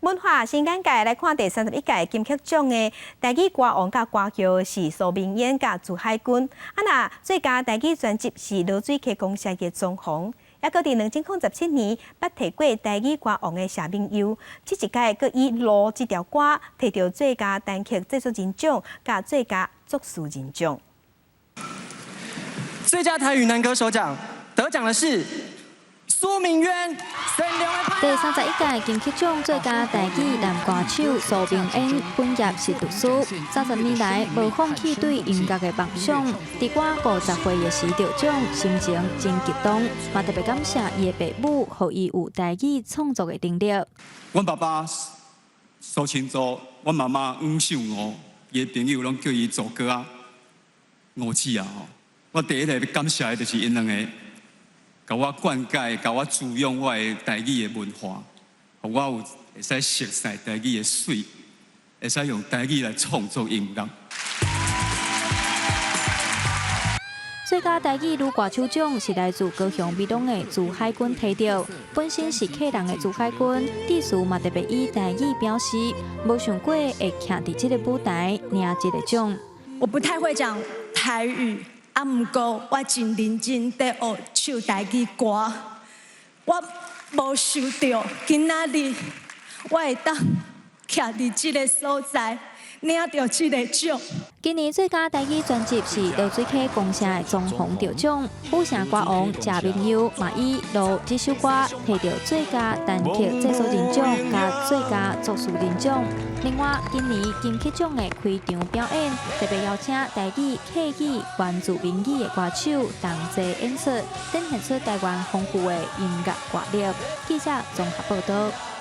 文化新簡介來看第31屆金曲獎的台語歌王佮歌后是蘇明淵佮朱海軍。啊若最佳台語專輯是濁水溪公社的裝潢。抑閣佇2017年捌提過台語歌王的謝明佑，這一屆閣以《路》這條歌提著最佳單曲製作人獎佮最佳作詞人獎。最佳台語男歌手獎得獎的是蘇明淵。第31屆金曲獎最佳台語男歌手蘇明淵本業是律師，30年來無放棄對音樂的夢想。佇我50歲的時得獎，心情真激動，嘛特別感謝伊的爸母，予伊有台語創作的能力。阮爸爸蘇清洲，阮媽媽黃秀娥，伊的朋友攏叫伊做哥仔，吳姊啊吼。我第一个欲感謝的就是𪜶兩个。共我灌溉，共我滋養我的台語的文化，予我有會使熟悉台語的媠，會使用台語來創作音樂。最佳台語女歌手獎是來自高雄美濃的朱海軍提著，本身是客人的朱海軍，致詞嘛特別以台語表示，無想過會徛佇這个舞台領這個獎。我不太會講台語。啊，毋過我真認真佇學唱台語歌，我無想著今仔日我會當徛佇這个所在領著這个獎。今年最佳台語專輯是濁水溪公社的裝潢得獎，府城歌王謝明佑嘛以《路》這首歌提著最佳單曲製作人獎佮最佳作詞人獎。另外，今年金曲獎的開場表演特別邀請台語、客語、原住民語的歌手同齊演出，展現出台灣豐富的音樂活力。記者綜合報道。